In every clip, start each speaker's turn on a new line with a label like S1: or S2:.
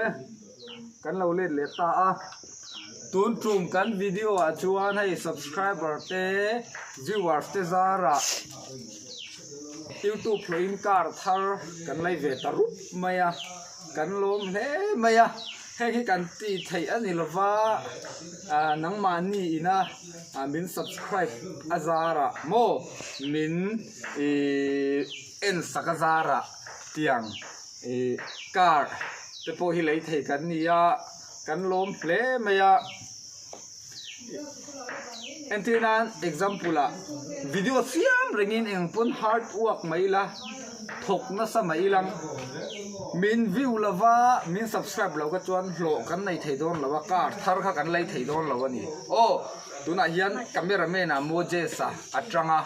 S1: Awle kan lo let leh ta a tun tum kan video ah chuan hei subscriber te viewers te zarah youtube hlawhin car thar kan lei ve ta rup mai a kan lawm hle mai a heng hi kan tih theih a ni lova ah nangmahni ina ah min subscribe a zarah maw min ihh en sak a zarah tiang. Ih car te pawh hi lei thei kan ni a kan lawm hle mai a entir nan example ah video siam rengin eng pawn hard work mai ila thawk nasa mai ilang min view lova min subscribe lo kha chuan hlawh kan nei thei dawn lo a car thar kha kan lei thei dawn lo a ni aw tunah hian camera man ah Moses a atanga.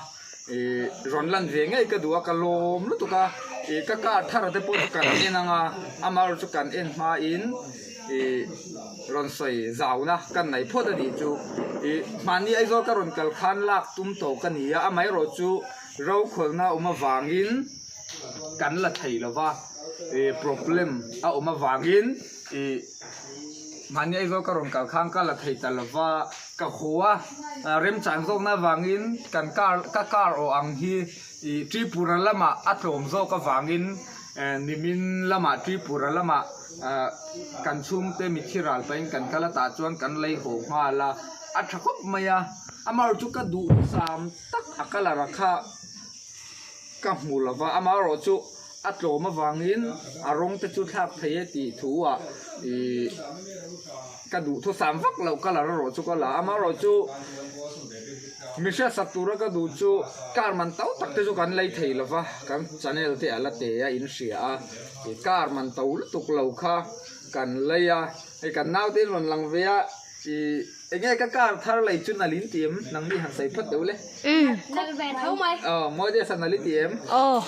S1: Ih rawn lan ve ngei ka duh a ka lawm lutuk a ih ka car thar te pawh chu kan en ang a amaherawh chu kan en hmain ih rawn sawi zauna kan nei phawt a nih chu ih mahni Aizawl ka rawn kal khan lak tum tawh ka ni a amaherawh chu rokhawlhna awm avangin kan la thei lo va ih problem a awm avangin ih. Mahni Aizawl ka rawn kal khan ka la thei ta lova, ka haw a, remchang zawkna avangin kan car ka car awh ang hi ih Tripura lamah a tlawm zawk avangin nimin lamah Tripura lamah ah kan chhungte mitthi ral pahin kan kal a tah chuan kan lei haw nghal a, a tha khawp mai a, amaherawhchu chu ka duh zam tak a colour a kha ka hmu lova, amaherawhchu. A tlawm avangin a rawng te chu thlak thei e tih thu ah ih ka duh thusam vak loh colour erawh chu ka la a amaherawhchu mi hriatsak tura ka duh chu car man to tak te chu kan lei thei lova kan channel te a la te a in hria a ih car man to lutuk lo kha kan lei a hei kan naute in rawn lang ve a ih enge ka car thar lei chu nalh in ti em nangni han sawi phawt deuh le.
S2: Nalh ve tho mai.
S1: Aw mawi deuh sa nalh i ti em?
S2: Aw.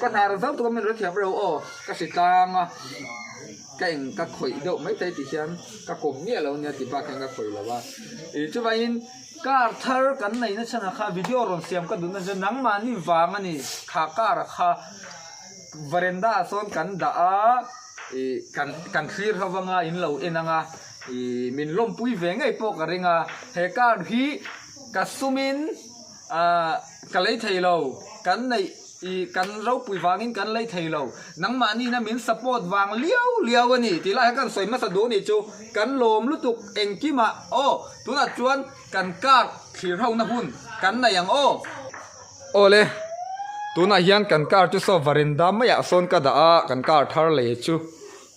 S1: Ka hna rawh zau tuk a min rawn thiam reuh aw ka hri tlang a ka eng ka khawih deuh mai thei ti hian ka kawm miah lo nia ti bak hian ka khawih lo a ih chuvangin car thar kan nei na chhan ah kha video rawn siam ka duh na chu nangmahni vang a ni kha car ah kha veranda ah sawn kan dah a ih kan kan thlir ho anga in lo en anga ih min lawmpui ve ngei pawh ka ring a he car hi. Ka sumin ah ka lei thei lo, kan neih ih kan ropui vangin kan lei thei lo, nangmahni na min support vang liau liau a ni tih lai kha kan sawi hmasa duh a nih chu, kan lawm lutuk engkimah aw tunah chuan kan car thlir ho na hun kan nei ang aw. Awle, tunah hian kan car chu saw varenda maiah sawn ka dah a, kan car thar lei chu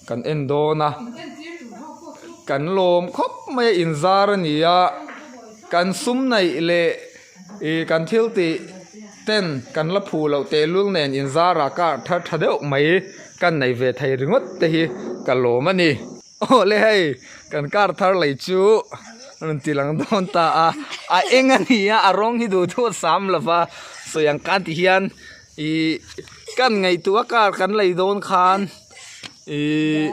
S1: kan en dawn a kan lawm khawp mai a inzar a ni a kan sum neih leh ih kan thil tih ten kan la phu loh tehlul nen inzar ah car thar tha deuh mai kan nei ve thei ringawt te hi ka lawm a ni aw le hei kan car thar lei chu rawn ti lang dawn ta a a eng a ni a a rawng hi duh thu a sam lova sawi ang khan ti hian ih kan ngaihtuah a car kan lei dawn khan. Ihh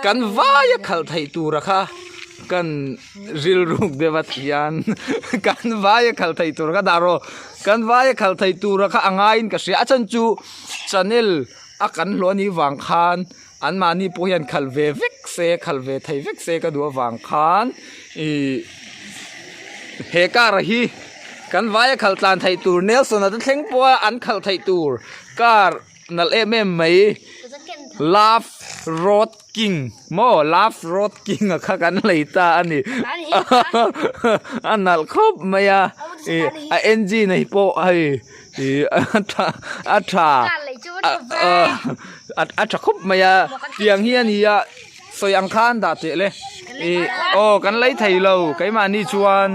S1: kan vaia khalh theih tura kha kan rilruk deuh a thian kan vaia khalh theih tur kha dah rawh kan vaia khalh theih tura kha a ngaiin ka hria a chhan chu channel a kan hlawh anih vang khan anmahni pawh hian khalh ve vek se khalh ve thei vek se ka duh avang khan ihh he car hi kan vaia khalh tlan theih tur Nelson a te thleng pawha an khalh theih tur car. Nalh em em mai love road king maw love road king a kha kan lei ta a ni a nalh khawp mai a ih a engine hi pawh hei ih a tha a tha a tha khawp mai a tiang hi a ni a sawi ang khan dah teh le ih aw kan lei thei lo keimahni chuan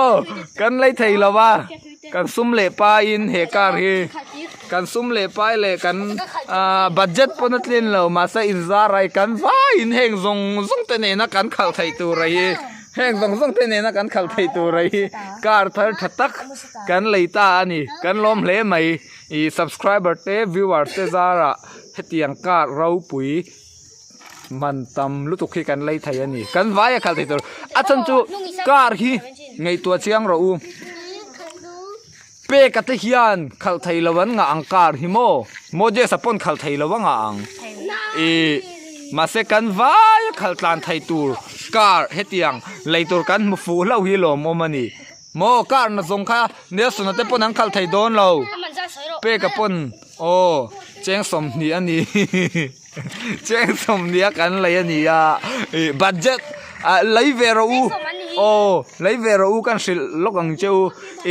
S1: aw kan lei thei lo va kan sum leh paiin he car hi kan sum leh pai leh kan ah budget pawn a tlin lo mahse inzar ai kan vaiin heng zawng zawng te nena kan khalh theih tur a hi. Heng zawng zawng te nena kan khalh theih tur a hi car thar tha tak kan lei ta a ni kan lawm hle mai ih subscriber te viewer te zarah hetiang car ropui man tam lutuk hi kan lei thei a ni kan vai a khalh thei tur a chhan chu car hi ngaihtuah chiang rawh u. Peka te hian khalh thei lo an ngah ang car hi maw? Moses a pawn khalh thei lo a ngah ang. Ih mahse kan vai a khalh tlan thei tur car hetiang lei tur kan hmu fuh hlauh hi lawmawm a ni. Maw car na zawng kha Nelson a te pawn an khalh thei dawn lo. Peka pawn aw cheng 20 a ni. Cheng 20 a kan lei a ni a ih budget ah lei ve rawh u aw lei ve rawh u kan hrilh lawk ang che u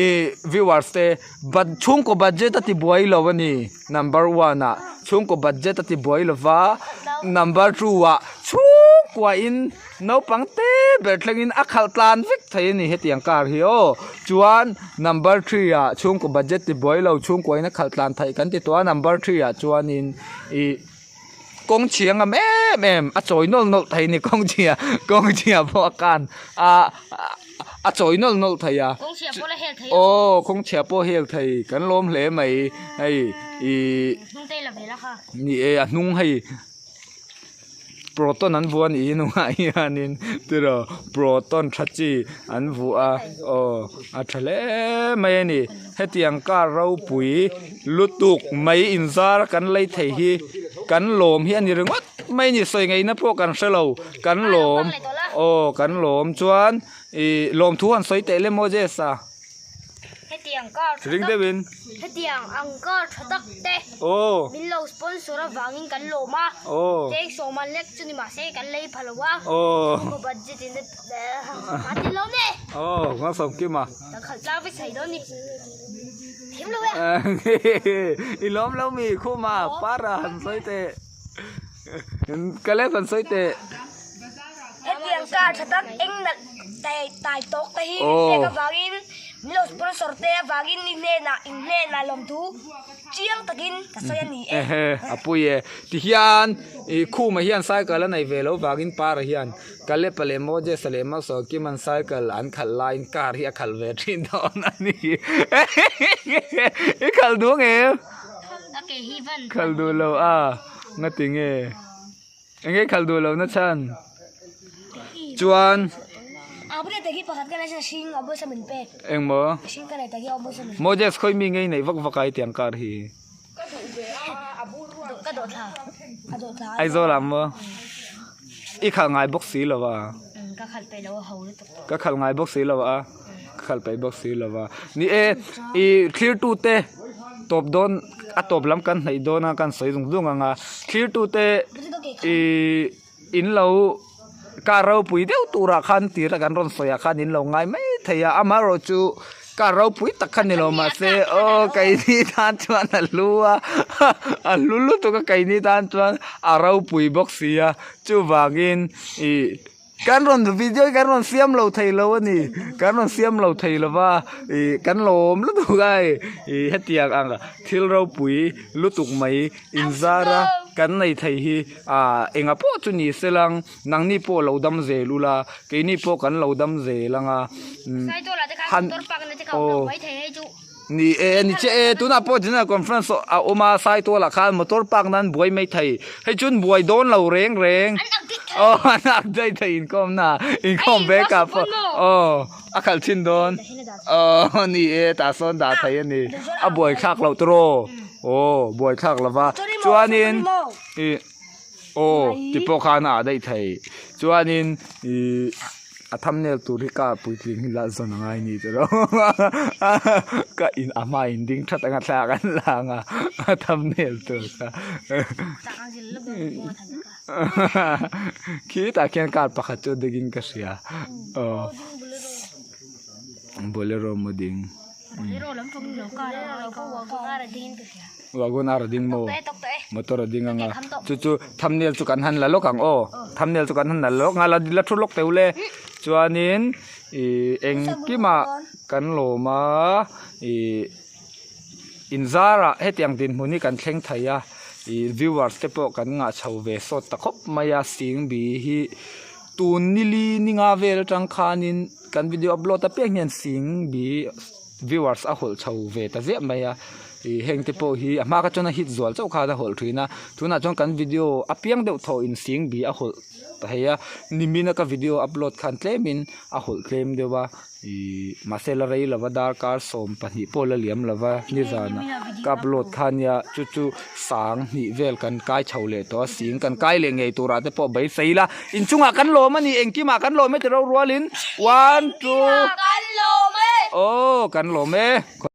S1: ih viewers te bud chhungkaw budget a ti buai lo a ni number one ah chhungkaw budget a ti buai lo va number two ah chhungkua in naupang te ber thleng in a khalh tlan vek thei a ni hetiang car hi aw chuan number three ah chhungkaw budget ti buai lo chhungkua in a khalh tlan theih kan ti tawh a number three ah chuanin. Ih kawng chhia ngam em em a chawi nawlh nawlh thei a ni kawng chhia kawng chhia pawh a kan a a chawi nawlh nawlh thei a aw kawng chhia pawh a hel thei kan lawm hle mai hei ih ni e a hnung hei proton an vuah a nih hi hnungah hianin tiraw proton tha chi an vuah a aw a tha hle mai a ni hetiang car ropui lutuk mai inzar kan lei thei hi kan lawm hi a ni ringawt mai a ni sawi ngaihna pawh kan hrelo kan lawm aw kan lawm chuan ih lawmthu han sawi teh le Moses a.
S2: Hetiang car tha
S1: Ring
S2: tak
S1: deuhin.
S2: Hetiang ang car tha tak te
S1: Aw.
S2: min lo sponsor avangin kan lawm a.
S1: Aw.
S2: Cheng sawman lek chu ni mahse kan lei pha lo a.
S1: Aw.
S2: Ka budget in a ti lo ne.
S1: Aw, ka sawm kim a.
S2: Kan khalh tlang vek thei dawn ni. Thim lo e.
S1: I lawm lo mi khuma para han sawi teh. Caleb han sawi teh.
S2: Hetiang car tha tak eng nalh tai tawk te hi min pek avangin min lo sponsor te avangin i hnenah in hnenah lawmthu chiang takin ka sawi a ni e.
S1: Ehe a pui e. Tihian ih khumah hian cycle a nei ve lo vangin para hian Caleb-a leh Moses-a leh Malsawmkima'n cycle an khalh laiin car hi a khalh ve thin dawn a ni. I khalh duh ang em? Khalh duh lo a ngati nge? Enge khalh duh lo na chhan? Chuan Engmaw? Moses khawi mi ngei neih vak vak a hetiang car hi? Aizawl ah maw? I khalh ngai bawk si lo a. Ka khalh ngai bawk si lo a. Ka khalh peih bawk si lo a. Ni e, i thlirtute tawp dawn a tawp lam kan hnaih dawn a kan sawi zung zung ang a. Thlirtute i in lo car ropui deuh turah khan tir a kan rawn sawi ah khan in lo ngai mai thei a. Amaherawhchu car ropui tak kha ni lo mahse aw keini tan chuan a hlu a a hlu lutuk a keini tan chuan a ropui bawk si a chuvangin ih Kan rawn video hi kan rawn siam lo thei lo a ni kan rawn siam lo thei lo va ih kan lawm lutuk a hei ih hetiang ang thil ropui lutuk mai inzar a kan nei thei hi ah enga pawh chu ni se lang nangni pawh lo dam zel ula keini pawh kan lo dam zel ang a han aw. Ni e, ni che e, tunah pawh General Conference a awm a, Saitualah khan motor park nan buai mai thei, hei chuan buai dawn lo reng reng, aw an ak daih thei inkhawmna, inkhawm vek ah pawh, aw a khalh thin dawn, aw ni e tah sawn dah thei a ni, a buai thlak loh tawh aw buai thlak lo va, chuanin ih aw ti pawh khan a ah daih thei, chuanin ih. A thumbnail tur hi car puitling hi la zawn a ngai ni chu ro ka in a hma in ding that anga thlalak an la anga a thumbnail tur kha khitah khian car pakhat chu ding in ka hria aw bolero maw ding Wagon R a ding maw? Motor a ding anga chu chu thumbnail chu kan han la lawk ang aw thumbnail chu kan han la lawk ang a la thu lawk teuh le chuanin ih engkimah kan lawm a ih inzarah hetiang dinhmun hi kan thleng thei a ih viewers te pawh kan ngah chho ve sawt ta khawp mai a singbi hi tun nili ninga vel atang khanin kan video upload apiang hian singbi. Viewers a hawlh chho ve ta ziah mai a, ih heng te pawh hi a hma kha chuan a hit zual chauh khan a hawlh thin a, tunah chuan kan video a piang deuh thaw in sing bi a hawlh ta thei a, nimin a ka video upload khan tlem in a hawlh tlem deuh a, ih mahse la rei lova darkar 12 pawh la liam lova nizanah ka upload kha nia chu chu sang hnih vel kan kai chho leh tawh a, sing kan kai leh ngei turah te pawh beisei ila inchungah kan lawm a ni engkimah kan lawm e ti ro rualin one two. Aw kan lawm e.